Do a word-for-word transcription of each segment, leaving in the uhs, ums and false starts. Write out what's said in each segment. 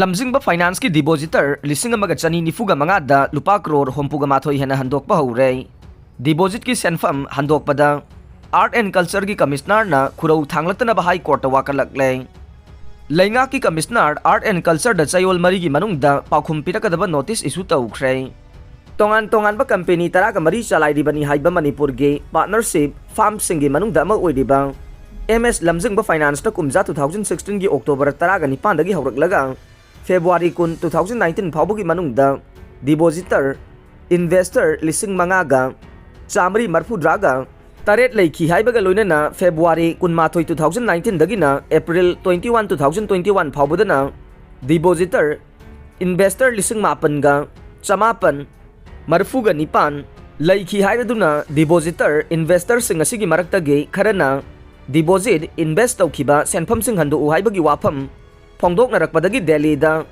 ꯂꯝꯖꯤꯡꯕ ꯐꯥꯏꯅꯥꯟꯁꯀꯤ ꯗꯤꯄꯣꯖꯤꯇꯔ ꯂꯤꯁꯤꯡ ꯑꯃꯒ ꯆꯅꯤ ꯅꯤꯐꯨꯒ ꯃꯉꯥꯗ ꯂꯨꯄꯥ ꯀ꯭ꯔꯣꯔ ꯍꯨꯝꯐꯨꯒ ꯃꯥꯊꯣꯏ ꯍꯦꯟꯅ ꯍꯟꯗꯣꯛꯄ ꯍꯧꯔꯦ꯫ ꯗꯤꯄꯣꯖꯤꯠꯀꯤ ꯁꯦꯟꯐꯝ ꯍꯟꯗꯣꯛꯄꯗ ꯑꯥꯔꯠ ꯑꯦꯟ ꯀꯜꯆꯔꯒꯤ ꯀꯃꯤꯁꯅꯔꯅ ꯈꯨꯔꯧ ꯊꯥꯡꯂꯛꯇꯅꯕ ꯍꯥꯏ ꯀꯣꯔꯠꯇ ꯋꯥꯀꯠꯂꯛꯂꯦ꯫ ꯂꯩꯉꯥꯛꯀꯤ ꯀꯃꯤꯁꯅꯔ ꯑꯥꯔꯠ ꯑꯦꯟ ꯀꯜꯆꯔꯗ ꯆꯌꯣꯜ ꯃꯔꯤꯒꯤ ꯃꯅꯨꯡꯗ ꯄꯥꯎꯈꯨꯝ ꯄꯤꯔꯛꯀꯗꯕ ꯅꯣꯇꯤꯁ ꯏꯁꯨ ꯇꯧꯈ꯭ꯔꯦ꯫ ꯇꯣꯉꯥꯟ ꯇꯣꯉꯥꯟꯕ ꯀꯝꯄꯦꯅꯤ ꯇꯔꯥꯒ ꯃꯔꯤ ꯆꯂꯥꯏꯔꯤꯕꯅꯤ ꯍꯥꯏꯕ ꯃꯅꯤꯄꯨꯔꯒꯤ ꯄꯥꯔꯠꯅꯔꯁꯤꯞ ꯐꯥꯔꯝꯁꯤꯡꯒꯤ ꯃꯅꯨꯡꯗ ꯑꯃ ꯑꯣꯏꯔꯤꯕ ꯑꯦꯝ ꯑꯦꯁ ꯂꯝꯖꯤꯡꯕ ꯐꯥꯏꯅꯥꯟꯁꯇ ꯀꯨꯝꯖꯥ two thousand sixteen ꯒꯤ October ꯇꯔꯥꯒ ꯅꯤꯄꯥꯟꯗꯒꯤ ꯍꯧꯔꯛꯂꯒ February ꯀꯨꯟ, two thousand nineteen ꯐꯥꯎꯕꯒꯤ ꯃꯅꯨꯡꯗ ꯗꯤꯄꯣꯖꯤꯇꯔ, ꯏꯟꯚꯦꯁꯇꯔ ꯂꯤꯁꯤꯡ ꯃꯉꯥꯒ ꯆꯥꯃꯔꯤ ꯃꯔꯐꯨꯇꯔꯥꯒ ꯇꯔꯦꯠ ꯂꯩꯈꯤ ꯍꯥꯏꯕꯒ ꯂꯣꯏꯅꯅ February ꯀꯨꯟꯃꯥꯊꯣꯏ, two thousand nineteen ꯗꯒꯤꯅ April twenty one, two thousand twenty one ꯐꯥꯎꯕꯗꯅ ꯗꯤꯄꯣꯖꯤꯇꯔ, ꯏꯟꯚꯦꯁꯇꯔ ꯂꯤꯁꯤꯡ ꯃꯥꯄꯟꯒ ꯆꯃꯥꯄꯟ ꯃꯔꯐꯨꯒ ꯅꯤꯄꯥꯟ ꯂꯩꯈꯤ ꯍꯥꯏꯔꯗꯨꯅ ꯗꯤꯄꯣꯖꯤꯇꯔ, ꯏꯟꯚꯦꯁꯇꯔꯁꯤꯡ ꯑꯁꯤꯒꯤ ꯃꯔꯛꯇꯒꯤ ꯈꯔꯅ ꯗꯤꯄꯣꯖꯤꯠ, ꯏꯟꯚꯦꯁ ꯇꯧꯈꯤꯕ ꯁꯦꯟꯐꯝꯁꯤꯡ ꯍꯟꯗꯣꯛꯎ ꯍꯥꯏꯕꯒꯤ ꯋꯥꯐꯝ ꯐꯣꯡꯗꯣꯛꯅꯔꯛꯄꯗꯒꯤ ꯗꯦꯜꯂꯤꯗ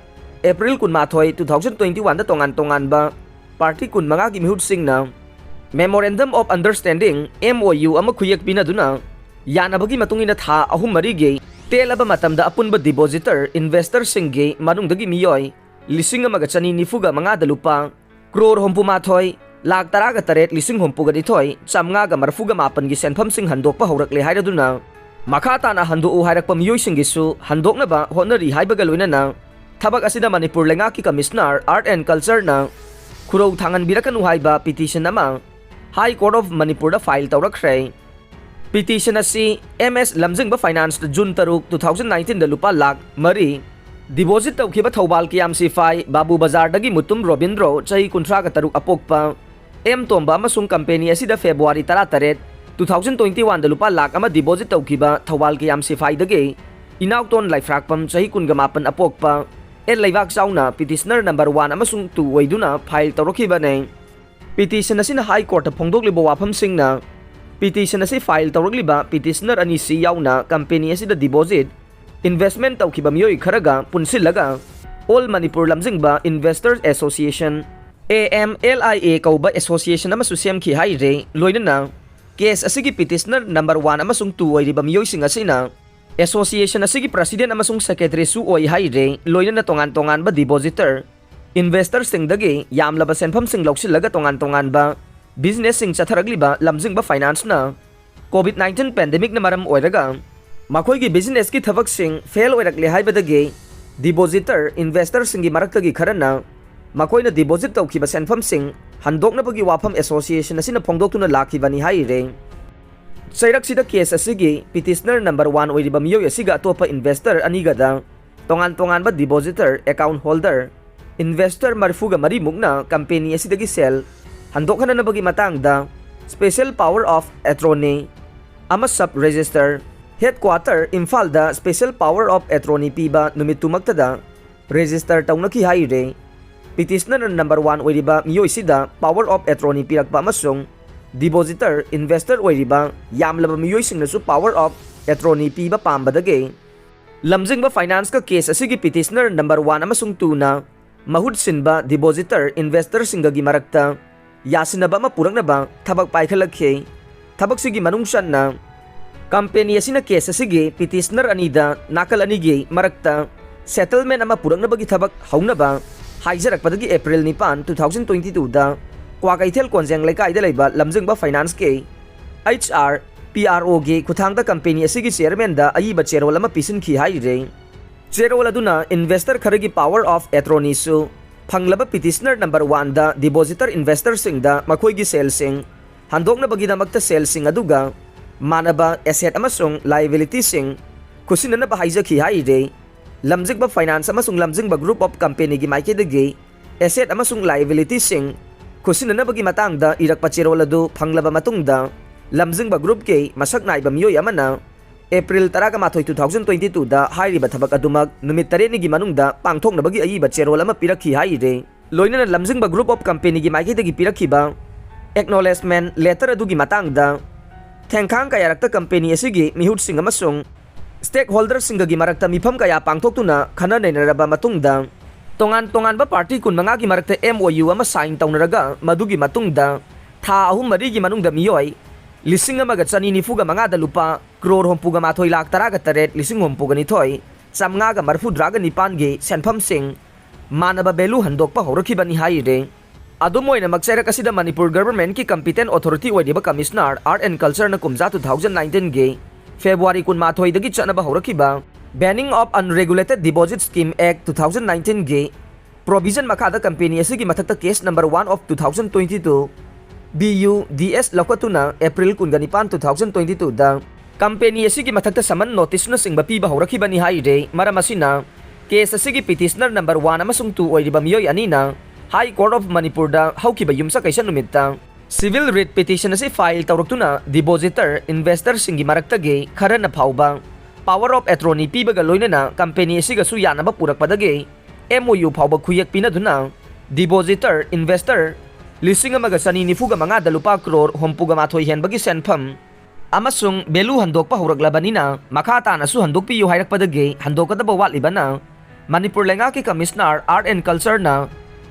April ꯀꯨꯟꯃꯥꯊꯣꯏ, two thousand twenty one ꯗ ꯇꯣꯉꯥꯟ ꯇꯣꯉꯥꯟꯕ party ꯀꯨꯟꯃꯉꯥꯒꯤ ꯃꯤꯍꯨꯠꯁꯤꯡꯅ Memorandum of Understanding, M O U, ꯑꯃ ꯈꯨꯌꯦꯛ ꯄꯤꯅꯗꯨꯅ ꯌꯥꯅꯕꯒꯤ ꯃꯇꯨꯡ ꯏꯟꯅ ꯊꯥ ꯑꯍꯨꯝ ꯃꯔꯤꯒꯤ ꯇꯦꯜꯂꯕ ꯃꯇꯝꯗ ꯑꯄꯨꯟꯕ ꯗꯤꯄꯣꯖꯤꯇꯔ, ꯏꯟꯚꯦꯁꯇꯔꯁꯤꯡꯒꯤ ꯃꯅꯨꯡꯗꯒꯤ ꯃꯤꯑꯣꯏ ꯂꯤꯁꯤꯡ ꯑꯃꯒ ꯆꯅꯤ ꯅꯤꯐꯨꯒ ꯃꯉꯥꯗ ꯂꯨꯄꯥ ꯀ꯭ꯔꯣꯔ ꯍꯨꯝꯐꯨꯃꯥꯊꯣꯏ ꯂꯥꯈ ꯇꯔꯥꯒ ꯇꯔꯦꯠ ꯂꯤꯁꯤꯡ ꯍꯨꯝꯐꯨꯒ ꯅꯤꯊꯣꯏ ꯆꯥꯝꯃꯉꯥꯒ ꯃꯔꯐꯨꯒ ꯃꯥꯄꯟꯒꯤ ꯁꯦꯟꯐꯝꯁꯤꯡ ꯍꯟꯗꯣꯛꯄ ꯍꯧꯔꯛꯂꯦ ꯍꯥꯏꯔꯗꯨꯅ ꯃꯈꯥ ꯇꯥꯅ ꯍꯟꯗꯣꯛꯎ ꯍꯥꯏꯔꯛꯄ ꯃꯤꯑꯣꯏꯁꯤꯡꯒꯤꯁꯨ ꯍꯟꯗꯣꯛꯅꯕ ꯍꯣꯠꯅꯔꯤ ꯍꯥꯏꯕꯒ ꯂꯣꯏꯅꯅ ꯊꯕꯛ ꯑꯁꯤꯗ ꯃꯅꯤꯄꯨꯔ ꯂꯩꯉꯥꯛꯀꯤ ꯀꯃꯤꯁꯅꯔ ꯑꯥꯔꯠ ꯑꯦꯟ ꯀꯜꯆꯔꯅ ꯈꯨꯔꯧ ꯊꯥꯡꯍꯟꯕꯤꯔꯛꯀꯅꯨ ꯍꯥꯏꯕ ꯄꯤꯇꯤꯁꯟ ꯑꯃ ꯍꯥꯏ ꯀꯣꯔꯠ ꯑꯣꯐ ꯃꯅꯤꯄꯨꯔꯗ ꯐꯥꯏꯜ ꯇꯧꯔꯛꯈ꯭ꯔꯦ꯫ ꯄꯤꯇꯤꯁꯟ ꯑꯁꯤ ꯑꯦꯝ ꯑꯦꯁ ꯂꯝꯖꯤꯡꯕ ꯐꯥꯏꯅꯥꯟꯁꯇ ꯖꯨꯟ ꯇꯔꯨꯛ, two thousand nineteen ꯗ ꯂꯨꯄꯥ ꯂꯥꯈ ꯃꯔꯤ ꯗꯤꯄꯣꯖꯤꯠ ꯇꯧꯈꯤꯕ ꯊꯧꯕꯥꯜ ꯀꯦ ꯑꯦꯝ ꯁꯤ ꯐꯥꯏ ꯕꯥꯕꯨ ꯕꯖꯥꯔꯗꯒꯤ ꯃꯨꯇꯨꯝ ꯔꯣꯕꯤꯟꯗ꯭ꯔꯣ, ꯆꯍꯤ ꯀꯨꯟꯊ꯭ꯔꯥꯒ ꯇꯔꯨꯛ, ꯑꯄꯣꯛꯄ ꯑꯦꯝ ꯇꯣꯝꯕ ꯑꯃꯁꯨꯡ ꯀꯝꯄꯦꯅꯤ ꯑꯁꯤꯗ February ꯇꯔꯥꯇꯔꯦꯠ, two thousand twenty one ꯗ ꯂꯨꯄꯥ ꯂꯥꯈ ꯑꯃ ꯗꯤꯄꯣꯖꯤꯠ ꯇꯧꯈꯤꯕ ꯊꯧꯕꯥꯜ ꯀꯦ ꯑꯦꯝ ꯁꯤ ꯐꯥꯏꯗꯒꯤ ꯏꯅꯥꯎꯇꯣꯟ ꯂꯥꯏꯐ꯭ꯔꯥꯛꯄꯝ, ꯆꯍꯤ ꯀꯨꯟꯒ ꯃꯥꯄꯟ, ꯑꯄꯣꯛꯄ ꯑꯦꯜ ꯂꯩꯕꯥꯛ ꯆꯥꯎꯅ ꯄꯤꯇꯤꯁꯅꯔ ꯅꯝꯕꯔ ꯋꯥꯟ ꯑꯃꯁꯨꯡ ꯇꯨ ꯑꯣꯏꯗꯨꯅ ꯐꯥꯏꯜ ꯇꯧꯔꯛꯈꯤꯕꯅꯤ꯫ ꯄꯤꯇꯤꯁꯟ ꯑꯁꯤꯅ ꯍꯥꯏ ꯀꯣꯔꯠꯇ ꯐꯣꯡꯗꯣꯛꯂꯤꯕ ꯋꯥꯐꯝꯁꯤꯡꯅ, ꯄꯤꯇꯤꯁꯟ ꯑꯁꯤ ꯐꯥꯏꯜ ꯇꯧꯔꯛꯂꯤꯕ ꯄꯤꯇꯤꯁꯅꯔ ꯑꯅꯤꯁꯤ ꯌꯥꯎꯅ ꯀꯝꯄꯦꯅꯤ ꯑꯁꯤꯗ ꯗꯤꯄꯣꯖꯤꯠ, ꯏꯟꯚꯦꯁꯃꯦꯟ ꯇꯧꯈꯤꯕ ꯃꯤꯑꯣꯏ ꯈꯔꯒ ꯄꯨꯟꯁꯤꯜꯂꯒ All Manipur Lamjingba Investors Association, A M L I A, ꯀꯧꯕ ꯑꯦꯁꯣꯁꯤꯌꯦꯁꯟ ꯑꯃꯁꯨ ꯁꯦꯝꯈꯤ ꯍꯥꯏꯔꯦ꯫ ꯂꯣꯏꯅꯅ ꯀꯦꯁ ꯑꯁꯤꯒꯤ ꯄꯤꯇꯤꯁꯅꯔ ꯅꯝꯕꯔ ꯋꯥꯟ ꯑꯃꯁꯨꯡ ꯇꯨ ꯑꯣꯏꯔꯤꯕ ꯃꯤꯑꯣꯏꯁꯤꯡ ꯑꯁꯤꯅ Association ꯑꯁꯤꯒꯤ president ꯑꯃꯁꯨꯡ secretary ꯁꯨ ꯑꯣꯏ ꯍꯥꯏꯔꯦ꯫ ꯂꯣꯏꯅꯅ ꯇꯣꯉꯥꯟ ꯇꯣꯉꯥꯟꯕ depositor, investor ꯁꯤꯡꯗꯒꯤ ꯌꯥꯝꯂꯕ ꯁꯦꯟꯐꯝꯁꯤꯡ ꯂꯧꯁꯤꯜꯂꯒ ꯇꯣꯉꯥꯟ ꯇꯣꯉꯥꯟꯕ business ꯁꯤꯡ ꯆꯠꯊꯔꯛꯂꯤꯕ ꯂꯝꯖꯤꯡꯕ finance ꯅ COVID nineteen pandemic ꯅ ꯃꯔꯝ ꯑꯣꯏꯔꯒ ꯃꯈꯣꯏꯒꯤ business ꯀꯤ ꯊꯕꯛꯁꯤꯡ fail ꯑꯣꯏꯔꯛꯂꯦ ꯍꯥꯏꯕꯗꯒꯤ depositor, investor ꯁꯤꯡꯒꯤ ꯃꯔꯛꯇꯒꯤ ꯈꯔꯅ ꯃꯈꯣꯏꯅ deposit ꯇꯧꯈꯤꯕ ꯁꯦꯟꯐꯝꯁꯤꯡ ꯍꯟꯗꯣꯛꯅꯕꯒꯤ ꯋꯥꯐꯝ association ꯑꯁꯤꯅ ꯐꯣꯡꯗꯣꯛꯇꯨꯅ ꯂꯥꯛꯈꯤꯕꯅꯤ ꯍꯥꯏꯔꯦ꯫ ꯆꯩꯔꯛꯁꯤꯗ case ꯑꯁꯤꯒꯤ petitioner number one ꯑꯣꯏꯔꯤꯕ ꯃꯤꯑꯣꯏ ꯑꯁꯤꯒ ꯑꯇꯣꯞꯄ investor ꯑꯅꯤꯒꯗ ꯇꯣꯉꯥꯟ ꯇꯣꯉꯥꯟꯕ depositor, account holder, investor ꯃꯔꯤꯐꯨꯒ ꯃꯔꯤ ꯃꯨꯛꯅ company ꯑꯁꯤꯗꯒꯤ ꯁꯦꯜ ꯍꯟꯗꯣꯛꯍꯟꯅꯅꯕꯒꯤ ꯃꯇꯥꯡꯗ special power of attorney ꯑꯃ sub register, headquarter ꯏꯝꯐꯥꯜꯗ special power of attorney ꯄꯤꯕ ꯅꯨꯃꯤꯠꯇꯨꯃꯛꯇꯗ register ꯇꯧꯅꯈꯤ ꯍꯥꯏꯔꯦ꯫ Petitioner number one ꯑꯣꯏꯔꯤꯕ ꯃꯤꯑꯣꯏꯁꯤꯗ power of attorney ꯄꯤꯔꯛꯄ ꯑꯃꯁꯨꯡ depositor, investor ꯑꯣꯏꯔꯤꯕ ꯌꯥꯝꯂꯕ ꯃꯤꯑꯣꯏꯁꯤꯡꯅꯁꯨ power of attorney ꯄꯤꯕ ꯄꯥꯝꯕꯗꯒꯤ ꯂꯝꯖꯤꯡꯕ finance ꯀ case ꯑꯁꯤꯒꯤ petitioner number one ꯑꯃꯁꯨꯡ two ꯅ ꯃꯍꯨꯠ ꯁꯤꯟꯕ depositor, investor ꯁꯤꯡꯒꯒꯤ ꯃꯔꯛꯇ ꯌꯥꯁꯤꯟꯅꯕ ꯑꯃ ꯄꯨꯔꯛꯅꯕ ꯊꯕꯛ ꯄꯥꯏꯈꯠꯂꯛꯈꯤ꯫ ꯊꯕꯛꯁꯤꯒꯤ ꯃꯅꯨꯡ ꯆꯟꯅ company ꯑꯁꯤꯅ case ꯑꯁꯤꯒꯤ petitioner ꯑꯅꯤꯗ ꯅꯥꯀꯜ ꯑꯅꯤꯒꯤ ꯃꯔꯛꯇ settlement ꯑꯃ ꯄꯨꯔꯛꯅꯕꯒꯤ ꯊꯕꯛ ꯍꯧꯅꯕ ꯍꯥꯏꯖꯔꯛꯄꯗꯒꯤ April ꯅꯤꯄꯥꯟ, two thousand twenty two ꯗ ꯀ꯭ꯋꯥꯀꯩꯊꯦꯜ ꯀꯣꯟꯖꯦꯡ ꯂꯩꯀꯥꯏꯗ ꯂꯩꯕ ꯂꯝꯖꯤꯡꯕ finance ꯀꯤ HR, PRO ꯒꯤ ꯈꯨꯠꯊꯥꯡꯗ company ꯑꯁꯤꯒꯤ chairman ꯗ ꯑꯏꯕ ꯆꯦꯔꯣꯜ ꯑꯃ ꯄꯤꯁꯤꯟꯈꯤ ꯍꯥꯏꯔꯤ꯫ ꯆꯦꯔꯣꯜ ꯑꯗꯨꯅ investor ꯈꯔꯒꯤ power of attorney ꯁꯨ ꯐꯪꯂꯕ petitioner number one ꯗ depositor, investor ꯁꯤꯡꯗ ꯃꯈꯣꯏꯒꯤ ꯁꯦꯜꯁꯤꯡ ꯍꯟꯗꯣꯛꯅꯕꯒꯤꯗꯃꯛꯇ ꯁꯦꯜꯁꯤꯡ ꯑꯗꯨꯒ ꯃꯥꯟꯅꯕ asset ꯑꯃꯁꯨꯡ liability ꯁꯤꯡ ꯈꯨꯠꯁꯤꯟꯅꯅꯕ ꯍꯥꯏꯖꯈꯤ ꯍꯥꯏꯔꯤ꯫ ꯂꯝꯖꯤꯡꯕ finance ꯑꯃꯁꯨꯡ ꯂꯝꯖꯤꯡꯕ group of company ꯒꯤ ꯃꯥꯏꯀꯩꯗꯒꯤ asset ꯑꯃꯁꯨꯡ liability ꯁꯤꯡ ꯈꯨꯠꯁꯤꯟꯅꯅꯕꯒꯤ ꯃꯇꯥꯡꯗ ꯏꯔꯛꯄ ꯆꯦꯔꯣꯜ ꯑꯗꯨ ꯐꯪꯂꯕ ꯃꯇꯨꯡꯗ, ꯂꯝꯖꯤꯡꯕ group ꯀꯤ ꯃꯁꯛ ꯅꯥꯏꯕ ꯃꯤꯑꯣꯏ ꯑꯃꯅ April ꯇꯔꯥꯃꯥꯊꯣꯏ, two thousand twenty two ꯗ ꯍꯥꯏꯔꯤꯕ ꯊꯕꯛ ꯑꯗꯨꯃꯛ ꯅꯨꯃꯤꯠ ꯇꯔꯦꯠꯅꯤꯒꯤ ꯃꯅꯨꯡꯗ ꯄꯥꯡꯊꯣꯛꯅꯕꯒꯤ ꯑꯏꯕ ꯆꯦꯔꯣꯜ ꯑꯃ ꯄꯤꯔꯛꯈꯤ ꯍꯥꯏꯔꯤ꯫ ꯂꯣꯏꯅꯅ ꯂꯝꯖꯤꯡꯕ group of company ꯒꯤ ꯃꯥꯏꯀꯩꯗꯒꯤ ꯄꯤꯔꯛꯈꯤꯕ acknowledgement letter ꯑꯗꯨꯒꯤ ꯃꯇꯥꯡꯗ ꯊꯦꯡꯈꯥꯡ ꯀꯌꯥꯔꯛꯇ company ꯑꯁꯤꯒꯤ ꯃꯤꯍꯨꯠꯁꯤꯡ ꯑꯃꯁꯨꯡ stakeholder ꯁꯤꯡꯒꯒꯤ ꯃꯔꯛꯇ ꯃꯤꯐꯝ ꯀꯌꯥ ꯄꯥꯡꯊꯣꯛꯇꯨꯅ ꯈꯟꯅ ꯅꯩꯅꯔꯕ ꯃꯇꯨꯡꯗ, ꯇꯣꯉꯥꯟ ꯇꯣꯉꯥꯟꯕ party ꯀꯨꯟꯃꯉꯥꯒꯤ ꯃꯔꯛꯇ M O U ꯑꯃ sign ꯇꯧꯅꯔꯒ, ꯃꯗꯨꯒꯤ ꯃꯇꯨꯡꯗ ꯊꯥ ꯑꯍꯨꯝ ꯃꯔꯤꯒꯤ ꯃꯅꯨꯡꯗ ꯃꯤꯑꯣꯏ ꯂꯤꯁꯤꯡ ꯑꯃꯒ ꯆꯅꯤ ꯅꯤꯐꯨꯒ ꯃꯉꯥꯗ ꯂꯨꯄꯥ ꯀ꯭ꯔꯣꯔ ꯍꯨꯝꯐꯨꯒ ꯃꯥꯊꯣꯏ ꯂꯥꯈ ꯇꯔꯥꯒ ꯇꯔꯦꯠ ꯂꯤꯁꯤꯡ ꯍꯨꯝꯐꯨꯒ ꯅꯤꯊꯣꯏ ꯆꯥꯝꯃꯉꯥꯒ ꯃꯔꯤꯐꯨꯇꯔꯥꯒ ꯅꯤꯄꯥꯟꯒꯤ ꯁꯦꯟꯐꯝꯁꯤꯡ ꯃꯥꯟꯅꯕ ꯚꯦꯂꯨ ꯍꯟꯗꯣꯛꯄ ꯍꯧꯔꯛꯈꯤꯕꯅꯤ ꯍꯥꯏꯔꯦ꯫ ꯑꯗꯨꯝ ꯑꯣꯏꯅꯃꯛ, ꯆꯩꯔꯛ ꯑꯁꯤꯗ ꯃꯅꯤꯄꯨꯔ ꯒꯚꯔꯟꯃꯦꯟꯠꯀꯤ ꯀꯝꯄꯤꯇꯦꯟ ꯑꯣꯊꯣꯔꯤꯇꯤ ꯑꯣꯏꯔꯤꯕ ꯀꯃꯤꯁꯅꯔ ꯑꯥꯔꯠ ꯑꯦꯟ ꯀꯜꯆꯔꯅ ꯀꯨꯝꯖꯥ ꯇꯨ ꯊꯥꯎꯖꯟ ꯅꯥꯏꯟꯇꯤꯟꯒꯤ ꯐꯦꯕ꯭ꯔꯨꯋꯥꯔꯤ ꯀꯨꯟꯃꯥꯊꯣꯏꯗꯒꯤ ꯆꯠꯅꯕ ꯍꯧꯔꯛꯈꯤꯕ Banning of Unregulated Deposit Scheme Act two thousand nineteenꯒꯤ ꯄ꯭ꯔꯣꯚꯤꯖꯟ ꯃꯈꯥꯗ ꯀꯝꯄꯦꯅꯤ ꯑꯁꯤꯒꯤ ꯃꯊꯛꯇ case number one of two thousand twenty two, B U D S, ꯂꯧꯈꯠꯇꯨꯅ ꯑꯦꯄ꯭ꯔꯤꯜ ꯀꯨꯟꯒ ꯅꯤꯄꯥꯟ, ꯇꯨ ꯊꯥꯎꯖꯟ ꯇ꯭ꯋꯦꯟꯇꯤ ꯇꯨꯗ ꯀꯝꯄꯦꯅꯤ ꯑꯁꯤꯒꯤ ꯃꯊꯛꯇ ꯁꯃꯟ ꯅꯣꯇꯤꯁꯅꯆꯤꯡꯕ ꯄꯤꯕ ꯍꯧꯔꯛꯈꯤꯕꯅꯤ ꯍꯥꯏꯔꯦ꯫ ꯃꯔꯝ ꯑꯁꯤꯅ, ꯀꯦꯁ ꯑꯁꯤꯒꯤ ꯄꯤꯇꯤꯁꯅꯔ ꯅꯝꯕꯔ ꯋꯥꯟ ꯑꯃꯁꯨꯡ ꯇꯨ ꯑꯣꯏꯔꯤꯕ ꯃꯤꯑꯣꯏ ꯑꯅꯤꯅ High Court of ꯃꯅꯤꯄꯨꯔꯗ ꯍꯧꯈꯤꯕ ꯌꯨꯝꯁꯀꯩꯁ ꯅꯨꯃꯤꯠꯇ ꯁꯤꯚꯤꯜ ꯔꯤꯠ ꯄꯤꯇꯤꯁꯟ ꯑꯁꯤ ꯐꯥꯏꯜ ꯇꯧꯔꯛꯇꯨꯅ ꯗꯤꯄꯣꯖꯤꯇꯔ ꯏꯟꯚꯦꯁꯇꯔꯁꯤꯡꯒꯤ ꯃꯔꯛꯇꯒꯤ ꯈꯔꯅ ꯐꯥꯎꯕ ꯄꯥꯋꯔ ꯑꯣꯐ ꯑꯦꯇ꯭ꯔꯣꯅꯤ ꯄꯤꯕꯒ ꯂꯣꯏꯅꯅ ꯀꯝꯄꯦꯅꯤ ꯑꯁꯤꯒꯁꯨ ꯌꯥꯅꯕ ꯄꯨꯔꯛꯄꯗꯒꯤ ꯑꯦꯝ ꯑꯣ ꯌꯨ ꯐꯥꯎꯕ ꯈꯨꯌꯦꯛ ꯄꯤꯅꯗꯨꯅ ꯗꯤꯄꯣꯖꯤꯇꯔ ꯏꯟꯚꯦꯁꯇꯔ ꯂꯤꯁꯤꯡ ꯑꯃꯒ ꯆꯅꯤ ꯅꯤꯐꯨꯒ ꯃꯉꯥꯗ ꯂꯨꯄꯥ ꯀ꯭ꯔꯣꯔ ꯍꯨꯝꯐꯨꯒ ꯃꯥꯊꯣꯏ ꯍꯦꯟꯕꯒꯤ ꯁꯦꯟꯐꯝ ꯑꯃꯁꯨꯡ ꯚꯦꯂꯨ ꯍꯟꯗꯣꯛꯄ ꯍꯧꯔꯛꯂꯕꯅꯤꯅ, ꯃꯈꯥ ꯇꯥꯅꯁꯨ ꯍꯟꯗꯣꯛꯄꯤꯌꯨ ꯍꯥꯏꯔꯛꯄꯗꯒꯤ ꯍꯟꯗꯣꯛꯀꯗꯕ ꯋꯥꯠꯂꯤꯕꯅ ꯃꯅꯤꯄꯨꯔ ꯂꯩꯉꯥꯛꯀꯤ ꯀꯃꯤꯁꯅꯔ ꯑꯥꯔꯠ ꯑꯦꯟ ꯀꯜꯆꯔꯅ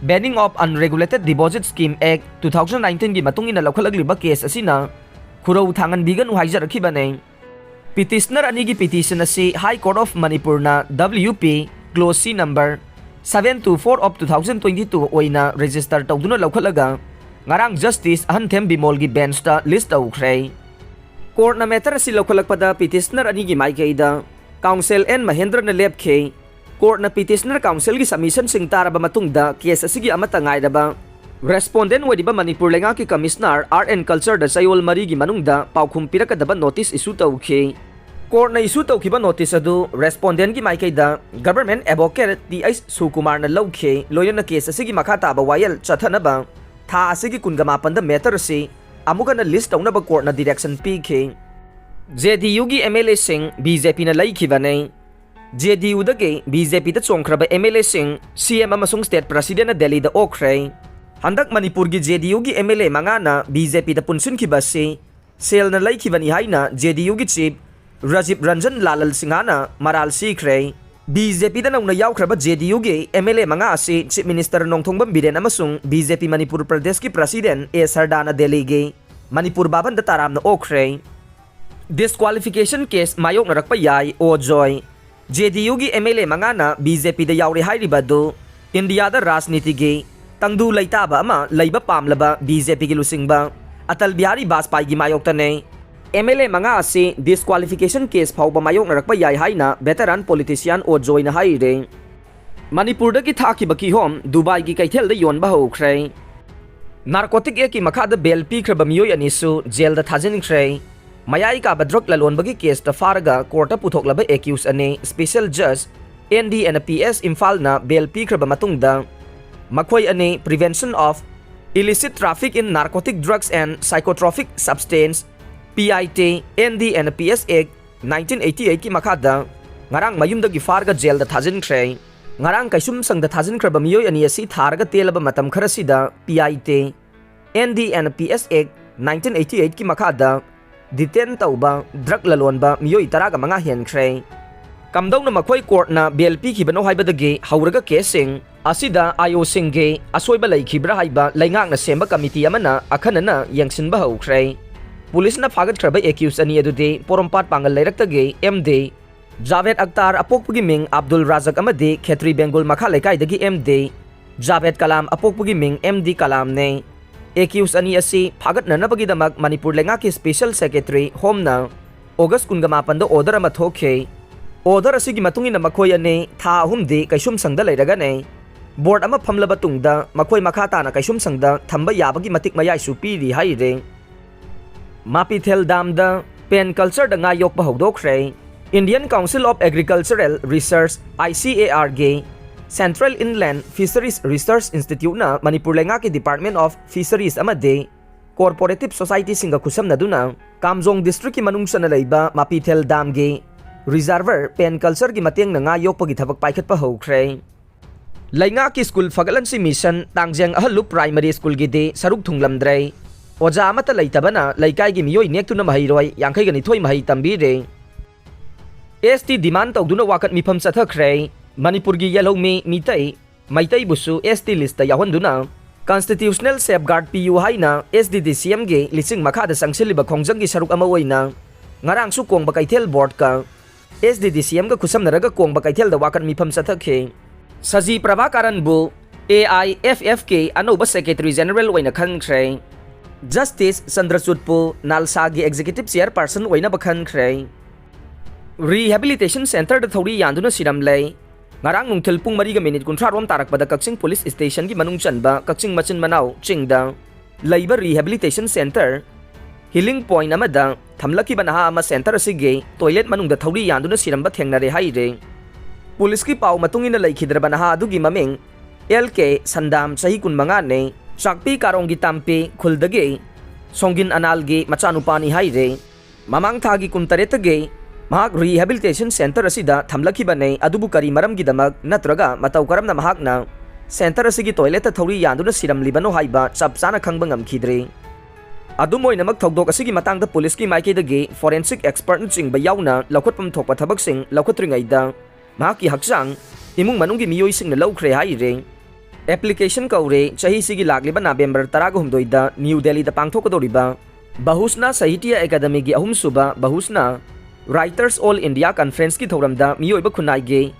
Banning of Unregulated Deposit Scheme Act two thousand nineteenꯒꯤ ꯃꯇꯨꯡ ꯏꯟꯅ ꯂꯧꯈꯠꯂꯛꯂꯤꯕ ꯀꯦꯁ ꯑꯁꯤꯅ ꯈꯨꯔꯧ ꯊꯥꯡꯍꯟꯕꯤꯒꯅꯨ ꯍꯥꯏꯖꯔꯛꯈꯤꯕꯅꯤ꯫ ꯄꯤꯇꯤꯁꯅꯔ ꯑꯅꯤꯒꯤ ꯄꯤꯇꯤꯁꯟ ꯑꯁꯤ High Court of ꯃꯅꯤꯄꯨꯔꯅ W P Clause C number seven two four of two thousand twenty two ꯑꯣꯏꯅ ꯔꯦꯖꯤꯁꯇꯔ ꯇꯧꯗꯨꯅ ꯂꯧꯈꯠꯂꯒ ꯉꯔꯥꯡ ꯖꯁꯇꯤꯁ ꯑꯍꯟꯊꯦꯝ ꯕꯤꯃꯣꯜꯒꯤ ꯕꯦꯟꯁꯇ ꯂꯤꯁ ꯇꯧꯈ꯭ꯔꯦ꯫ ꯀꯣꯔꯠꯅ ꯃꯦꯇꯔ ꯑꯁꯤ ꯂꯧꯈꯠꯂꯛꯄꯗ ꯄꯤꯇꯤꯁꯅꯔ ꯑꯅꯤꯒꯤ ꯃꯥꯏꯀꯩꯗ ꯀꯥꯎꯟꯁꯤꯜ ꯑꯦꯟ ꯃꯍꯦꯟꯗ꯭ꯔꯅ ꯂꯦꯞꯈꯤ꯫ ꯀꯣꯔꯠꯅ ꯄꯤꯇꯤꯁꯅꯔ ꯀꯥꯎꯟꯁꯤꯜꯒꯤ ꯁꯕꯃꯤꯁꯟꯁꯤꯡ ꯇꯥꯔꯕ ꯃꯇꯨꯡꯗ ꯀꯦꯁ ꯑꯁꯤꯒꯤ ꯑꯃꯠꯇ ꯉꯥꯏꯔꯕ ꯔꯦꯁꯄꯣꯟꯗꯦꯟ ꯑꯣꯏꯔꯤꯕ ꯃꯅꯤꯄꯨꯔ ꯂꯩꯉꯥꯛꯀꯤ ꯀꯃꯤꯁꯅꯔ ꯑꯥꯔꯠ ꯑꯦꯟ ꯀꯜꯆꯔꯗ ꯆꯌꯣꯜ ꯃꯔꯤꯒꯤ ꯃꯅꯨꯡꯗ ꯄꯥꯎꯈꯨꯝ ꯄꯤꯔꯛꯀꯗꯕ ꯅꯣꯇꯤꯁ ꯏꯁꯨ ꯇꯧꯈꯤ꯫ ꯀꯣꯔꯠꯅ ꯏꯁꯨ ꯇꯧꯈꯤꯕ ꯅꯣꯇꯤꯁ ꯑꯗꯨ ꯔꯦꯁꯄꯣꯟꯗꯦꯟꯒꯤ ꯃꯥꯏꯀꯩꯗ ꯒꯚꯔꯟꯃꯦꯟꯠ ꯑꯦꯗꯚꯣꯀꯦꯠ ꯇꯤ ꯑꯩꯆ ꯁꯨꯀꯨꯃꯥꯔꯅ ꯂꯧꯈꯤ꯫ ꯂꯣꯏꯅꯅ ꯀꯦꯁ ꯑꯁꯤꯒꯤ ꯃꯈꯥ ꯇꯥꯕ ꯋꯥꯌꯦꯜ ꯆꯠꯊꯅꯕ ꯊꯥ ꯑꯁꯤꯒꯤ ꯀꯨꯟꯒ ꯃꯥꯄꯟꯗ ꯃꯦꯇꯔ ꯑꯁꯤ ꯑꯃꯨꯛ ꯍꯟꯅ ꯂꯤꯁ ꯇꯧꯅꯕ ꯀꯣꯔꯠꯅ ꯗꯤꯔꯦꯛꯁꯟ ꯄꯤꯈꯤ꯫ ꯖꯦ ꯗꯤ ꯌꯨꯒꯤ ꯑꯦꯝ ꯑꯦꯜ ꯑꯦꯁꯤꯡ ꯕꯤ ꯖꯦ ꯄꯤꯅ ꯂꯩꯈꯤꯕꯅꯤ꯫ ꯖꯦ ꯗꯤ ꯌꯨꯗꯒꯤ ꯕꯤ ꯖꯦ ꯄꯤꯗ ꯆꯣꯡꯈ꯭ꯔꯕ ꯑꯦꯝ ꯑꯦꯜ ꯑꯦꯁꯤꯡ, ꯁꯤ ꯑꯦꯝ ꯑꯃꯁꯨꯡ ꯁ꯭ꯇꯦꯠ ꯄ꯭ꯔꯁꯤꯗꯦꯟꯠꯅ ꯗꯦꯜꯂꯤꯗ ꯑꯣꯛꯈ꯭ꯔꯦ꯫ ꯍꯟꯗꯛ ꯃꯅꯤꯄꯨꯔꯒꯤ ꯖꯦ ꯗꯤ ꯌꯨꯒꯤ ꯑꯦꯝ ꯑꯦꯜ ꯑꯦ ꯃꯉꯥꯅ ꯕꯤ ꯖꯦ ꯄꯤꯗ ꯄꯨꯟꯁꯤꯟꯈꯤꯕ ꯑꯁꯤ ꯁꯦꯜꯅ ꯂꯩꯈꯤꯕꯅꯤ ꯍꯥꯏꯅ ꯖꯦ ꯗꯤ ꯌꯨꯒꯤ ꯆꯤꯐ ꯔꯥꯖꯤꯕ ꯔꯟꯖꯟ ꯂꯥꯂꯜ ꯁꯤꯡꯍꯅ ꯃꯔꯥꯜ ꯁꯤꯈ꯭ꯔꯦ꯫ ꯕꯤ ꯖꯦ ꯄꯤꯗ ꯅꯧꯅ ꯌꯥꯎꯈ꯭ꯔꯕ ꯖꯦ ꯗꯤ ꯌꯨꯒꯤ ꯑꯦꯝ ꯑꯦꯜ ꯑꯦ ꯃꯉꯥ ꯑꯁꯤ ꯆꯤꯐ ꯃꯤꯅꯤꯁꯇꯔ ꯅꯣꯡꯊꯣꯝꯕꯝ ꯕꯤꯔꯦꯟ ꯑꯃꯁꯨꯡ ꯕꯤ ꯖꯦ ꯄꯤ ꯃꯅꯤꯄꯨꯔ ꯄ꯭ꯔꯗꯦꯁꯀꯤ ꯄ꯭ꯔꯁꯤꯗꯦꯟꯠ ꯑꯦ ꯁꯔꯗꯥꯅ ꯗꯦꯜꯂꯤꯒꯤ ꯃꯅꯤꯄꯨꯔ ꯚꯥꯕꯟꯗ ꯇꯥꯔꯥꯝꯅ ꯑꯣꯛꯈ꯭ꯔꯦ꯫ Disqualification case ꯃꯥꯌꯣꯛꯅꯔꯛꯄ ꯌꯥꯏ, ꯑꯣ ꯖꯣꯏ꯫ ꯖꯦ ꯗꯤ ꯌꯨꯒꯤ ꯑꯦꯝ ꯑꯦꯜ ꯑꯦ ꯃꯉꯥꯅ ꯕꯤ ꯖꯦ ꯄꯤꯗ ꯌꯥꯎꯔꯦ ꯍꯥꯏꯔꯤꯕ ꯑꯗꯨ ꯏꯟꯗꯤꯌꯥꯗ ꯔꯥꯖꯅꯤꯇꯤꯒꯤ ꯇꯪꯗꯨ ꯂꯩꯇꯥꯕ ꯑꯃ ꯂꯩꯕ ꯄꯥꯝꯂꯕ ꯕꯤ ꯖꯦ ꯄꯤꯒꯤ ꯂꯨꯆꯤꯡꯕ ꯑꯇꯜ ꯕꯤꯍꯥꯔꯤ ꯕꯥꯖꯄꯥꯏꯒꯤ ꯃꯥꯌꯣꯛꯇꯅꯦ꯫ ꯑꯦꯝ ꯑꯦꯜ ꯑꯦ ꯃꯉꯥ ꯑꯁꯤ disqualification case ꯐꯥꯎꯕ ꯃꯥꯌꯣꯛꯅꯔꯛꯄ ꯌꯥꯏ ꯍꯥꯏꯅ veteran politician ꯑꯣ ꯖꯣꯏꯅ ꯍꯥꯏꯔꯦ꯫ ꯃꯅꯤꯄꯨꯔꯗꯒꯤ ꯊꯥꯈꯤꯕ ꯀꯤꯍꯣꯝ ꯗꯨꯕꯥꯏꯒꯤ ꯀꯩꯊꯦꯜꯗ ꯌꯣꯟꯕ ꯍꯧꯈ꯭ꯔꯦ꯫ Narcotic Actꯀꯤ ꯃꯈꯥꯗ bail ꯄꯤꯈ꯭ꯔꯕ ꯃꯤꯑꯣꯏ ꯑꯅꯤꯁꯨ ꯖꯦꯜꯗ ꯊꯥꯖꯤꯟꯈ꯭ꯔꯦ꯫ ꯃꯌꯥꯏ ꯀꯥꯕ drug ꯂꯂꯣꯟꯕꯒꯤ caseꯇ ꯐꯥꯔꯒ courtꯇ ꯄꯨꯊꯣꯛꯂꯕ accused ꯑꯅꯤ special judge N D N P S ꯏꯝꯐꯥꯜꯅ bail ꯄꯤꯈ꯭ꯔꯕ ꯃꯇꯨꯡꯗ, ꯃꯈꯣꯏ ꯑꯅꯤ Prevention of Illicit Traffic in Narcotic Drugs and Psychotropic Substance, P I T, N D N P S Act nineteen eighty eightꯀꯤ ꯃꯈꯥꯗ ꯉꯔꯥꯡ ꯃꯌꯨꯝꯗꯒꯤ ꯐꯥꯔꯒ ꯖꯦꯜꯗ ꯊꯥꯖꯤꯟꯈ꯭ꯔꯦ꯫ ꯉꯔꯥꯡ ꯀꯩꯁꯨꯝꯁꯪꯗ ꯊꯥꯖꯤꯟꯈ꯭ꯔꯕ ꯃꯤꯑꯣꯏ ꯑꯅꯤ ꯑꯁꯤ ꯊꯥꯔꯒ ꯇꯦꯜꯂꯕ ꯃꯇꯝ ꯈꯔꯁꯤꯗ P I T, N D N P S Act nineteen eighty eightꯀꯤ ꯃꯈꯥꯗ detain ꯇꯧꯕ drug ꯂꯂꯣꯟꯕ ꯃꯤꯑꯣꯏ ꯇꯔꯥꯒ ꯃꯉꯥ ꯍꯦꯟꯈ꯭ꯔꯦ꯫ ꯀꯝꯗꯧꯅ ꯃꯈꯣꯏ courtꯅ bail ꯄꯤꯈꯤꯕꯅꯣ ꯍꯥꯏꯕꯗꯒꯤ ꯍꯧꯔꯒ caseꯁꯤꯡ ꯑꯁꯤꯗ ꯑꯥꯏ ꯑꯣꯁꯤꯡꯒꯤ ꯑꯁꯣꯏꯕ ꯂꯩꯈꯤꯕ꯭ꯔꯥ ꯍꯥꯏꯕ ꯂꯩꯉꯥꯛꯅ ꯁꯦꯝꯕ committee ꯑꯃꯅ ꯑꯈꯟꯅꯅ ꯌꯦꯡꯁꯤꯟꯕ ꯍꯧꯈ꯭ꯔꯦ꯫ ꯄꯨꯂꯤꯁꯅ ꯐꯥꯒꯠꯈ꯭ꯔꯕ accused ꯑꯅꯤ ꯑꯗꯨꯗꯤ ꯄꯣꯔꯣꯝꯄꯥꯠ ꯄꯥꯡꯒꯜ ꯂꯩꯔꯛꯇꯒꯤ ꯑꯦꯝ ꯗꯤ ꯖꯥꯚꯦꯗ ꯑꯛꯇꯥꯔ ꯑꯄꯣꯛꯄꯒꯤ ꯃꯤꯡ ꯑꯕꯗꯨꯜ ꯔꯥꯖꯛ ꯑꯃꯗꯤ ꯈꯦꯇ꯭ꯔꯤ ꯕꯦꯡꯒꯨꯜ ꯃꯈꯥ ꯂꯩꯀꯥꯏꯗꯒꯤ ꯑꯦꯝ ꯗꯤ ꯖꯥꯚꯦꯗ ꯀꯂꯥꯝ ꯑꯄꯣꯛꯄꯒꯤ ꯃꯤꯡ ꯑꯦꯝ ꯗꯤ ꯀꯂꯥꯝꯅꯦ꯫ Accused ꯑꯅꯤ ꯑꯁꯤ ꯐꯥꯒꯠꯅꯅꯕꯒꯤꯗꯃꯛ ꯃꯅꯤꯄꯨꯔ ꯂꯩꯉꯥꯛꯀꯤ special secretary homeꯅ August ꯀꯨꯟꯒ ꯃꯥꯄꯟꯗ order ꯑꯃ ꯊꯣꯛꯈꯤ꯫ Order ꯑꯁꯤꯒꯤ ꯃꯇꯨꯡ ꯏꯟꯅ ꯃꯈꯣꯏ ꯑꯅꯤ ꯊꯥ ꯑꯍꯨꯝꯗꯤ ꯀꯩꯁꯨꯝꯁꯪꯗ ꯂꯩꯔꯒꯅꯤ꯫ Board ꯑꯃ ꯐꯝꯂꯕ ꯇꯨꯡꯗ ꯃꯈꯣꯏ ꯃꯈꯥ ꯇꯥꯅ ꯀꯩꯁꯨꯝꯁꯪꯗ ꯊꯝꯕ ꯌꯥꯕꯒꯤ ꯃꯇꯤꯛ ꯃꯌꯥꯏꯁꯨ ꯄꯤꯔꯤ ꯍꯥꯏꯔꯤ꯫ ꯃꯥꯄꯤꯊꯦꯜ ꯗꯥꯝꯗ pen cultureꯗ ꯉꯥ ꯌꯣꯛꯄ ꯍꯧꯗꯣꯛꯈ꯭ꯔꯦ꯫ Indian Council of Agricultural Research, I C A R ꯒꯤ Central Inland Fisheries Research Instituteꯅ Manipur ꯂꯩꯉꯥꯛꯀꯤ Department of Fisheries ꯑꯃꯗꯤ cooperative societyꯁꯤꯡꯒ ꯈꯨꯠꯁꯝꯅꯗꯨꯅ ꯀꯥꯝꯖꯣꯡ districtꯀꯤ ꯃꯅꯨꯡ ꯆꯟꯅ ꯂꯩꯕ ꯃꯥꯄꯤꯊꯦꯜ ꯗꯥꯝꯒꯤ reservoir pen cultureꯒꯤ ꯃꯇꯦꯡꯅ ꯉꯥ ꯌꯣꯛꯄꯒꯤ ꯊꯕꯛ ꯄꯥꯏꯈꯠꯄ ꯍꯧꯈ꯭ꯔꯦ꯫ ꯂꯩꯉꯥꯛꯀꯤ ꯁ꯭ꯀꯨꯜ ꯐꯒꯠꯍꯟꯁꯤ ꯃꯤꯁꯟ ꯇꯥꯡꯖꯦꯡ ꯑꯍꯜꯂꯨꯞ ꯄ꯭ꯔꯥꯏꯃꯔꯤ ꯁ꯭ꯀꯨꯜꯒꯤꯗꯤ ꯁꯔꯨꯛ ꯊꯨꯡꯂꯝꯗ꯭ꯔꯦ꯫ ꯑꯣꯖꯥ ꯑꯃꯠꯇ ꯂꯩꯇꯕꯅ ꯂꯩꯀꯥꯏꯒꯤ ꯃꯤꯑꯣꯏ ꯅꯦꯛꯇꯨꯅ ꯃꯍꯩꯔꯣꯏ ꯌꯥꯡꯈꯩꯒ ꯅꯤꯊꯣꯏ ꯃꯍꯩ ꯇꯝꯕꯤꯔꯦ꯫ ꯑꯦꯁ ꯇꯤ demand ꯇꯧꯗꯨꯅ ꯋꯥꯀꯠ ꯃꯤꯐꯝ ꯆꯠꯊꯈ꯭ꯔꯦ꯫ ꯃꯅꯤꯄꯨꯔꯒꯤ ꯌꯦꯜꯍꯧꯃꯤ ꯃꯤꯇꯩ ꯃꯩꯇꯩꯕꯨꯁꯨ ꯑꯦꯁ ꯇꯤ listꯇ ꯌꯥꯎꯍꯟꯗꯨꯅ Constitutional safeguard ꯄꯤꯌꯨ ꯍꯥꯏꯅ S D D C Mꯒꯤ ꯂꯤꯆꯤꯡ ꯃꯈꯥꯗ ꯆꯪꯁꯤꯜꯂꯤꯕ ꯈꯣꯡꯖꯪꯒꯤ ꯁꯔꯨꯛ ꯑꯃ ꯑꯣꯏꯅ ꯉꯔꯥꯡꯁꯨ ꯀꯣꯡꯕ ꯀꯩꯊꯦꯜ ꯕꯣꯔꯗꯀ S D D C Mꯒ ꯈꯨꯠꯁꯝꯅꯔꯒ ꯀꯣꯡꯕ ꯀꯩꯊꯦꯜꯗ ꯋꯥꯀꯠ ꯃꯤꯐꯝ ꯆꯠꯊꯈꯤ꯫ ꯁꯖꯤ ꯄ꯭ꯔꯚꯥꯀꯔꯟꯕꯨ A I F Fꯀꯤ ꯑꯅꯧꯕ Secretary General ꯑꯣꯏꯅ ꯈꯟꯈ꯭ꯔꯦ꯫ Justice ꯆꯟꯗ꯭ꯔꯆꯨꯠꯄꯨ ꯅꯥꯜꯁꯥꯒꯤ Executive Chairperson ꯑꯣꯏꯅꯕ ꯈꯟꯈ꯭ꯔꯦ꯫ Rehabilitation Centreꯗ ꯊꯧꯔꯤ ꯌꯥꯟꯗꯨꯅ ꯁꯤꯔꯝꯂꯦ꯫ ꯉꯔꯥꯡ ꯅꯨꯡꯊꯤꯜ ꯄꯨꯡ ꯃꯔꯤꯒ ꯃꯤꯅꯤꯠ ꯀꯨꯟꯊ꯭ꯔꯥ ꯔꯣꯝ ꯇꯥꯔꯛꯄꯗ ꯀꯛꯆꯤꯡ ꯄꯨꯂꯤꯁ ꯁ꯭ꯇꯦꯁꯟꯒꯤ ꯃꯅꯨꯡ ꯆꯟꯕ ꯀꯛꯆꯤꯡ ꯃꯆꯤꯟ ꯃꯅꯥꯎ ꯆꯤꯡꯗ ꯂꯩꯕ Rehabilitation Centre, Healing Point ꯑꯃꯗ ꯊꯝꯂꯛꯈꯤꯕ ꯅꯍꯥ ꯑꯃ centre ꯑꯁꯤꯒꯤ toilet ꯃꯅꯨꯡꯗ ꯊꯧꯔꯤ ꯌꯥꯟꯗꯨꯅ ꯁꯤꯔꯝꯕ ꯊꯦꯡꯅꯔꯦ ꯍꯥꯏꯔꯦ꯫ ꯄꯨꯂꯤꯁꯀꯤ ꯄꯥꯎ ꯃꯇꯨꯡ ꯏꯟꯅ ꯂꯩꯈꯤꯗ꯭ꯔꯕ ꯅꯍꯥ ꯑꯗꯨꯒꯤ ꯃꯃꯤꯡ L K ꯁꯟꯗꯥꯝ, ꯆꯍꯤ ꯀꯨꯟꯃꯉꯥꯅꯤ, ꯆꯥꯛꯄꯤ ꯀꯥꯔꯣꯡꯒꯤ ꯇꯥꯝꯄꯤ ꯈꯨꯜꯗꯒꯤ ꯁꯣꯡꯒꯤꯟ ꯑꯅꯥꯜꯒꯤ ꯃꯆꯥꯅꯨꯄꯥꯅꯤ ꯍꯥꯏꯔꯦ꯫ ꯃꯃꯥꯡ ꯊꯥꯒꯤ ꯀꯨꯟꯇꯔꯦꯠꯇꯒꯤ ꯃꯍꯥꯛ Rehabilitation Centre ꯑꯁꯤꯗ ꯊꯝꯂꯛꯈꯤꯕꯅꯤ, ꯑꯗꯨꯕꯨ ꯀꯔꯤ ꯃꯔꯝꯒꯤꯗꯃꯛ ꯅꯠꯇ꯭ꯔꯒ ꯃꯇꯧ ꯀꯔꯝꯅ ꯃꯍꯥꯛꯅ centre ꯑꯁꯤꯒꯤ toiletꯇ ꯊꯧꯔꯤ ꯌꯥꯟꯗꯨꯅ ꯁꯤꯔꯝꯂꯤꯕꯅꯣ ꯍꯥꯏꯕ ꯆꯞ ꯆꯥꯅ ꯈꯪꯕ ꯉꯝꯈꯤꯗ꯭ꯔꯤ꯫ ꯑꯗꯨꯝ ꯑꯣꯏꯅꯃꯛ, ꯊꯧꯗꯣꯛ ꯑꯁꯤꯒꯤ ꯃꯇꯥꯡꯗ ꯄꯨꯂꯤꯁꯀꯤ ꯃꯥꯏꯀꯩꯗꯒꯤ forensic expertꯅꯆꯤꯡꯕ ꯌꯥꯎꯅ ꯂꯧꯈꯠꯐꯝ ꯊꯣꯛꯄ ꯊꯕꯛꯁꯤꯡ ꯂꯧꯈꯠꯇ꯭ꯔꯤꯉꯩꯗ, ꯃꯍꯥꯛꯀꯤ ꯍꯛꯆꯥꯡ ꯏꯃꯨꯡ ꯃꯅꯨꯡꯒꯤ ꯃꯤꯑꯣꯏꯁꯤꯡꯅ ꯂꯧꯈ꯭ꯔꯦ ꯍꯥꯏꯔꯦ꯫ Application ꯀꯧꯔꯦ꯫ ꯆꯍꯤꯁꯤꯒꯤ ꯂꯥꯛꯂꯤꯕ ꯅꯕꯦꯝꯕꯔ ꯇꯔꯥꯒ ꯍꯨꯝꯗꯣꯏꯗ ꯅ꯭ꯌꯨ ꯗꯦꯜꯂꯤꯗ ꯄꯥꯡꯊꯣꯛꯀꯗꯧꯔꯤꯕ ꯕꯍꯨꯁꯅꯥ ꯁꯥꯍꯤꯇ꯭ꯌ ꯑꯦꯀꯥꯗꯃꯤꯒꯤ ꯑꯍꯨꯝꯁꯨꯕ ꯕꯍꯨꯁꯅꯥ Writers All India Conferenceꯀꯤ ꯊꯧꯔꯝꯗ ꯃꯤꯑꯣꯏꯕ ꯈꯨꯟꯅꯥꯏꯒꯤ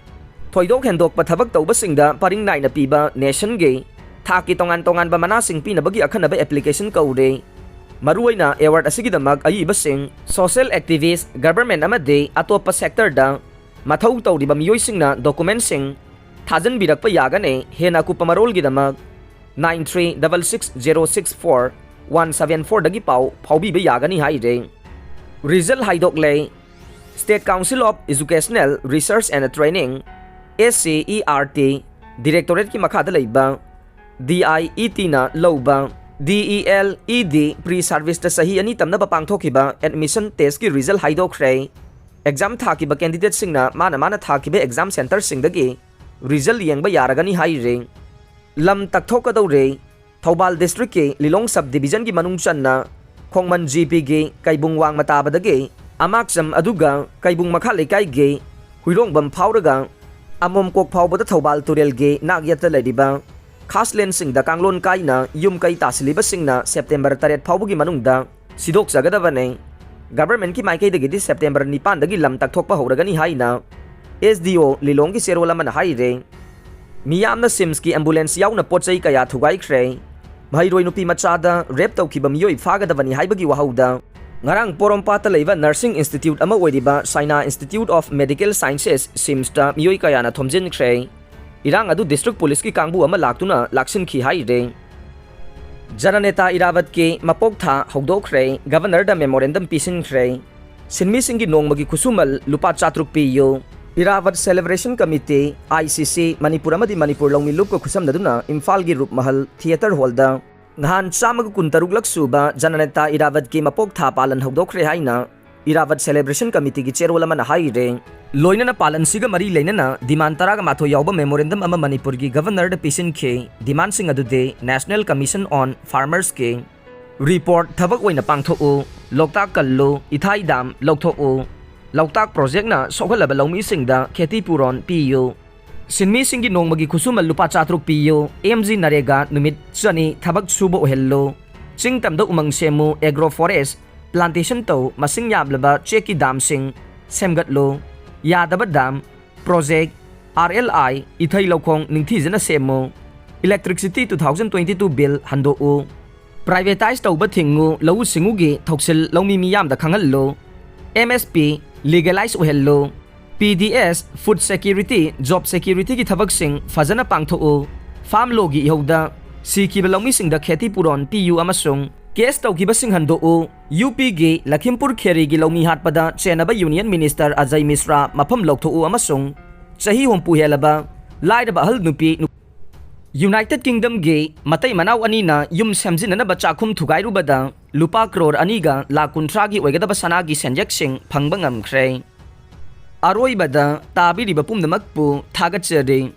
ꯊꯣꯏꯗꯣꯛ ꯍꯦꯟꯗꯣꯛꯄ ꯊꯕꯛ ꯇꯧꯕꯁꯤꯡꯗ ꯄꯔꯤꯡ ꯅꯥꯏꯅ ꯄꯤꯕ nationꯒꯤ ꯊꯥꯛꯀꯤ ꯇꯣꯉꯥꯟ ꯇꯣꯉꯥꯟꯕ ꯃꯅꯥꯁꯤꯡ ꯄꯤꯅꯕꯒꯤ ꯑꯈꯟꯅꯕ application ꯀꯧꯔꯦ꯫ ꯃꯔꯨꯑꯣꯏꯅ award ꯑꯁꯤꯒꯤꯗꯃꯛ ꯑꯏꯕꯁꯤꯡ, social activist, government ꯑꯃꯗꯤ ꯑꯇꯣꯞꯄ sectorꯗ ꯃꯊꯧ ꯇꯧꯔꯤꯕ ꯃꯤꯑꯣꯏꯁꯤꯡꯅ documentꯁꯤꯡ ꯊꯥꯖꯤꯟꯕꯤꯔꯛꯄ ꯌꯥꯒꯅꯤ꯫ ꯍꯦꯟꯅ ꯑꯀꯨꯞꯄ ꯃꯔꯣꯜꯒꯤꯗꯃꯛ nine three double six zero six four one seven fourꯗꯒꯤ ꯄꯥꯎ ꯐꯥꯎꯕꯤꯕ ꯌꯥꯒꯅꯤ ꯍꯥꯏꯔꯦ꯫ Result ꯍꯥꯏꯗꯣꯛꯂꯦ꯫ State Council of Educational Research and Training, S C E R T, Directorateꯀꯤ ꯃꯈꯥꯗ ꯂꯩꯕ D I E Tꯅ ꯂꯧꯕ D E L E D pre-serviceꯇ ꯆꯍꯤ ꯑꯅꯤ ꯇꯝꯅꯕ ꯄꯥꯡꯊꯣꯛꯈꯤꯕ admission testꯀꯤ result ꯍꯥꯏꯗꯣꯛꯈ꯭ꯔꯦ꯫ Exam ꯊꯥꯈꯤꯕ candidateꯁꯤꯡꯅ ꯃꯥꯅ ꯃꯥꯅ ꯊꯥꯈꯤꯕ exam centreꯁꯤꯡꯗꯒꯤ result ꯌꯦꯡꯕ ꯌꯥꯔꯒꯅꯤ ꯍꯥꯏꯔꯦ꯫ ꯂꯝ ꯇꯛꯊꯣꯛꯀꯗꯧꯔꯦ꯫ ꯊꯧꯕꯥꯜ districtꯀꯤ ꯂꯤꯂꯣꯡ sub divisionꯒꯤ ꯃꯅꯨꯡ ꯆꯟꯅ ꯈꯣꯡꯃꯟ G Pꯒꯤ ꯀꯩꯕꯨꯡ ꯋꯥꯡꯃ ꯇꯥꯕꯗꯒꯤ ꯑꯃꯥꯛꯆꯝ ꯑꯗꯨꯒ ꯀꯩꯕꯨꯡ ꯃꯈꯥ ꯂꯩꯀꯥꯏꯒꯤ ꯍꯨꯏꯔꯣꯡꯕꯝ ꯐꯥꯎꯔꯒ ꯑꯃꯣꯝꯀꯣꯛ ꯐꯥꯎꯕꯗ ꯊꯧꯕꯥꯜ ꯇꯨꯔꯦꯜꯒꯤ ꯅꯥꯛ ꯌꯦꯠꯇ ꯂꯩꯔꯤꯕ ꯈꯥꯁ ꯂꯦꯟꯁꯤꯡꯗ ꯀꯥꯡꯂꯣꯟ ꯀꯥꯏꯅ ꯌꯨꯝ ꯀꯩ ꯇꯥꯁꯤꯜꯂꯤꯕꯁꯤꯡꯅ ꯁꯦꯞꯇꯦꯝꯕꯔ ꯇꯔꯦꯠ ꯐꯥꯎꯕꯒꯤ ꯃꯅꯨꯡꯗ ꯁꯤꯗꯣꯛꯆꯒꯗꯕꯅꯤ꯫ ꯒꯚꯔꯟꯃꯦꯟꯠꯀꯤ ꯃꯥꯏꯀꯩꯗꯒꯤꯗꯤ ꯁꯦꯞꯇꯦꯝꯕꯔ ꯅꯤꯄꯥꯟꯗꯒꯤ ꯂꯝ ꯇꯛꯊꯣꯛꯄ ꯍꯧꯔꯒꯅꯤ ꯍꯥꯏꯅ ꯑꯦꯁ ꯗꯤ ꯑꯣ ꯂꯤꯂꯣꯡꯒꯤ ꯆꯦꯔꯣꯜ ꯑꯃꯅ ꯍꯥꯏꯔꯦ꯫ ꯃꯤꯌꯥꯝꯅ ꯁꯤꯝꯁꯀꯤ ꯑꯦꯝꯕꯨꯂꯦꯟꯁ ꯌꯥꯎꯅ ꯄꯣꯠ ꯆꯩ ꯀꯌꯥ ꯊꯨꯒꯥꯏꯈ꯭ꯔꯦ꯫ ꯃꯍꯩꯔꯣꯏ ꯅꯨꯄꯤ ꯃꯆꯥꯗ ꯔꯦꯞ ꯇꯧꯈꯤꯕ ꯃꯤꯑꯣꯏ ꯐꯥꯒꯗꯕꯅꯤ ꯍꯥꯏꯕꯒꯤ ꯋꯥꯍꯧꯗ ꯉꯔꯥꯡ ꯄꯣꯔꯣꯝꯄꯥꯠꯇ ꯂꯩꯕ ꯅꯔꯁꯤꯡ ꯏꯟꯁꯇꯤꯇ꯭ꯌꯨꯠ ꯑꯃ ꯑꯣꯏꯔꯤꯕ ꯁꯥꯏꯅꯥ ꯏꯟꯁꯇꯤꯇ꯭ꯌꯨꯠ ꯑꯣꯐ ꯃꯦꯗꯤꯀꯦꯜ ꯁꯥꯏꯟꯁꯦꯁ, ꯁꯤꯝꯁꯇ ꯃꯤꯑꯣꯏ ꯀꯌꯥꯅ ꯊꯣꯝꯖꯤꯟꯈ꯭ꯔꯦ꯫ ꯏꯔꯥꯡ ꯑꯗꯨ ꯗꯤꯁꯇ꯭ꯔꯤꯛ ꯄꯨꯂꯤꯁꯀꯤ ꯀꯥꯡꯕꯨ ꯑꯃ ꯂꯥꯛꯇꯨꯅ ꯂꯥꯛꯁꯤꯟꯈꯤ ꯍꯥꯏꯔꯦ꯫ ꯖꯅꯅꯦꯇꯥ ꯏꯔꯥꯕꯠꯀꯤ ꯃꯄꯣꯛ ꯊꯥ ꯍꯧꯗꯣꯛꯈ꯭ꯔꯦ, ꯒꯚꯔꯅꯔꯗ ꯃꯦꯃꯣꯔꯦꯟꯗꯝ ꯄꯤꯁꯤꯟꯈ꯭ꯔꯦ꯫ ꯁꯤꯟꯃꯤꯁꯤꯡꯒꯤ ꯅꯣꯡꯃꯒꯤ ꯈꯨꯠꯁꯨꯃꯜ ꯂꯨꯄꯥ ꯆꯥꯇ꯭ꯔꯨꯛ ꯄꯤꯌꯨ꯫ ꯏꯔꯥꯕꯠ ꯁꯦꯂꯦꯕ꯭ꯔꯦꯁꯟ ꯀꯃꯤꯇꯤ, ꯑꯥꯏ ꯁꯤ ꯁꯤ, ꯃꯅꯤꯄꯨꯔ ꯑꯃꯗꯤ ꯃꯅꯤꯄꯨꯔ ꯂꯧꯃꯤ ꯂꯨꯞꯀ ꯈꯨꯠꯁꯝꯅꯗꯨꯅ ꯏꯝꯐꯥꯜꯒꯤ ꯔꯨꯞꯃꯍꯜ ꯊꯤꯌꯦꯇꯔ ꯍꯣꯜꯗ ꯅꯍꯥꯟ ꯆꯥꯝꯃꯒ ꯀꯨꯟꯇꯔꯨꯛꯂꯛ ꯁꯨꯕ ꯖꯅꯅꯦꯇꯥ ꯏꯔꯥꯕꯠꯀꯤ ꯃꯄꯣꯛ ꯊꯥ ꯄꯥꯂꯟ ꯍꯧꯗꯣꯛꯈ꯭ꯔꯦ ꯍꯥꯏꯅ ꯏꯔꯥꯕꯠ ꯁꯦꯂꯦꯕ꯭ꯔꯦꯁꯟ ꯀꯃꯤꯇꯤꯒꯤ ꯆꯦꯔꯣꯜ ꯑꯃꯅ ꯍꯥꯏꯔꯦ꯫ ꯂꯣꯏꯅꯅ ꯄꯥꯂꯟꯁꯤꯒ ꯃꯔꯤ ꯂꯩꯅꯅ ꯗꯤꯃꯥꯟ ꯇꯔꯥꯒ ꯃꯥꯊꯣꯏ ꯌꯥꯎꯕ ꯃꯦꯃꯣꯔꯦꯟꯗꯝ ꯑꯃ ꯃꯅꯤꯄꯨꯔꯒꯤ ꯒꯚꯔꯅꯔꯗ ꯄꯤꯁꯤꯟꯈꯤ꯫ ꯗꯤꯃꯥꯟꯁꯤꯡ ꯑꯗꯨꯗꯤ National Commission on Farmersꯀꯤ ꯔꯤꯄꯣꯔꯠ ꯊꯕꯛ ꯑꯣꯏꯅ ꯄꯥꯡꯊꯣꯛꯎ, ꯂꯣꯛꯇꯥꯛ ꯀꯜꯂꯨ, ꯏꯊꯥꯏ ꯗꯥꯝ ꯂꯧꯊꯣꯛꯎ, ꯂꯣꯛꯇꯥꯛ ꯄ꯭ꯔꯣꯖꯦꯛꯅ ꯁꯣꯛꯍꯜꯂꯕ ꯂꯧꯃꯤꯁꯤꯡꯗ ꯈꯦꯇꯤ ꯄꯨꯔꯣꯟ ꯄꯤꯌꯨ, ꯁꯤꯟꯃꯤꯁꯤꯡꯒꯤ ꯅꯣꯡꯃꯒꯤ ꯈꯨꯠꯁꯨꯃꯜ ꯂꯨꯄꯥ ꯆꯥꯇ꯭ꯔꯨꯛ ꯄꯤꯌꯨ, ꯑꯦꯝ ꯖꯤ ꯅꯔꯦꯒꯥ ꯅꯨꯃꯤꯠ ꯆꯅꯤ ꯊꯕꯛ ꯁꯨꯕ ꯑꯣꯏꯍꯜꯂꯨ, ꯆꯤꯡ ꯇꯝꯗ ꯎꯃꯪ ꯁꯦꯝꯃꯨ, ꯑꯦꯒ꯭ꯔꯣ ꯐꯣꯔꯦꯁ ꯄ꯭ꯂꯥꯟꯇꯦꯁꯟ ꯇꯧ, ꯃꯁꯤꯡ ꯌꯥꯝꯂꯕ ꯆꯦꯛꯀꯤ ꯗꯥꯝꯁꯤꯡ ꯁꯦꯝꯒꯠꯂꯨ, ꯌꯥꯗꯕ ꯗꯥꯝ, project, R L I Ithai ꯂꯧꯈꯣꯡ ꯅꯤꯡꯊꯤꯖꯅ ꯁꯦꯝꯃꯨ, electricity two thousand twenty two bill ꯍꯟꯗꯣꯛꯎ, ꯄ꯭ꯔꯥꯏꯚꯦꯇꯥꯏꯖ ꯇꯧꯕ ꯊꯤꯡꯉꯨ, ꯂꯧꯎ ꯁꯤꯡꯎꯒꯤ ꯊꯧꯁꯤꯜ ꯂꯧꯃꯤ ꯃꯤꯌꯥꯝꯗ ꯈꯪꯍꯜꯂꯨ, ꯑꯦꯝ ꯑꯦꯁ ꯄꯤ ꯂꯤꯒꯦꯂꯥꯏꯖ ꯑꯣꯏꯍꯜꯂꯨ, P D S, food security, job ꯁꯦꯀ꯭ꯌꯨꯔꯤꯇꯤꯒꯤ ꯊꯕꯛꯁꯤꯡ ꯐꯖꯅ ꯄꯥꯡꯊꯣꯛꯎ, ꯐꯥꯝ ꯂꯣꯒꯤ ꯏꯍꯧꯗ ꯁꯤꯈꯤꯕ ꯂꯧꯃꯤꯁꯤꯡꯗ ꯈꯦꯇꯤ ꯄꯨꯔꯣꯟ ꯄꯤꯌꯨ ꯑꯃꯁꯨꯡ ꯀꯦꯁ ꯇꯧꯈꯤꯕꯁꯤꯡ ꯍꯟꯗꯣꯛꯎ, ꯌꯨ ꯄꯤꯒꯤ ꯂꯈꯤꯝꯄꯨꯔ ꯈꯦꯔꯤꯒꯤ ꯂꯧꯃꯤ ꯍꯥꯠꯄꯗ ꯆꯦꯟꯅꯕ ꯌꯨꯅꯤꯌꯟ ꯃꯤꯅꯤꯁꯇꯔ ꯑꯖꯌ ꯃꯤꯁ꯭ꯔꯥ ꯃꯐꯝ ꯂꯧꯊꯣꯛꯎ ꯑꯃꯁꯨꯡ ꯆꯍꯤ ꯍꯨꯝꯐꯨ ꯍꯦꯜꯂꯕ ꯂꯥꯏꯔꯕ ꯑꯍꯜ ꯅꯨꯄꯤ ꯅꯨ-, ꯌꯨꯅꯥꯏꯇꯦꯗ ꯀꯤꯡꯗꯝꯒꯤ ꯃꯇꯩ ꯃꯅꯥꯎ ꯑꯅꯤꯅ ꯌꯨꯝ ꯁꯦꯝꯖꯤꯟꯅꯅꯕ ꯆꯥꯛꯈꯨꯝ ꯊꯨꯒꯥꯏꯔꯨꯕꯗ ꯂꯨꯄꯥ ꯀ꯭ꯔꯣꯔ ꯑꯅꯤꯒ ꯂꯥꯈ ꯀꯨꯟꯊ꯭ꯔꯥꯒꯤ ꯑꯣꯏꯒꯗꯕ ꯁꯅꯥꯒꯤ ꯁꯦꯟꯌꯦꯛꯁꯤꯡ ꯐꯪꯕ ꯉꯝꯈ꯭ꯔꯦ꯫ ꯑꯔꯣꯏꯕꯗ ꯇꯥꯕꯤꯔꯤꯕ ꯄꯨꯝꯅꯃꯛꯄꯨ ꯊꯥꯒꯠꯆꯔꯤ꯫